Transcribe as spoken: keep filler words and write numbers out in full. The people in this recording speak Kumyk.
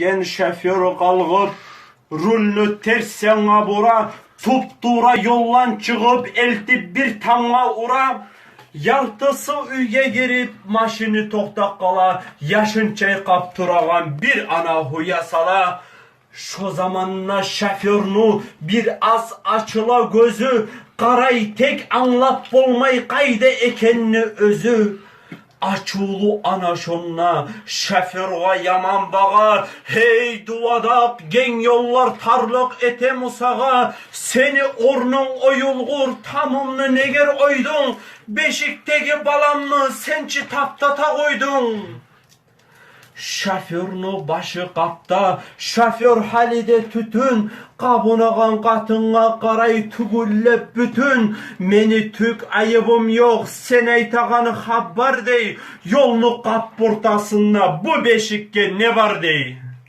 Ген шофёр къалгъып, рульну терс янгъа бура, туп-тувра ёлдан чыгъып, элтип бир тамгъа ура. Яртысы уьйге гирип, машини токътап къала, яшын чайкъап турагъан бир ана гьуя сала. Шо заманда шофёрну бир аз ачыла гёзю, къарай, тек англап болмай къайда экенни оьзю. Ачувлу ана шонда шофёргъа яман багъа: «Гьей, дувадакъ, генг ёллар тарлыкъ этеми сагъа? Сени орнунг оюлгъур, тамымны негер ойдунг? Бешикдеги баламны сен чи таптата къойдунг». Шофёрну башы къапда, шофёр гьали де тютюн, къабунагъан къатынгъа къарай тюгюллеп бютюн. «Мени тюк айыбым ёкъ, сен айтагъан хабар», — дей, — «ёлну къап ортасында бу бешикге не бар?» — дей.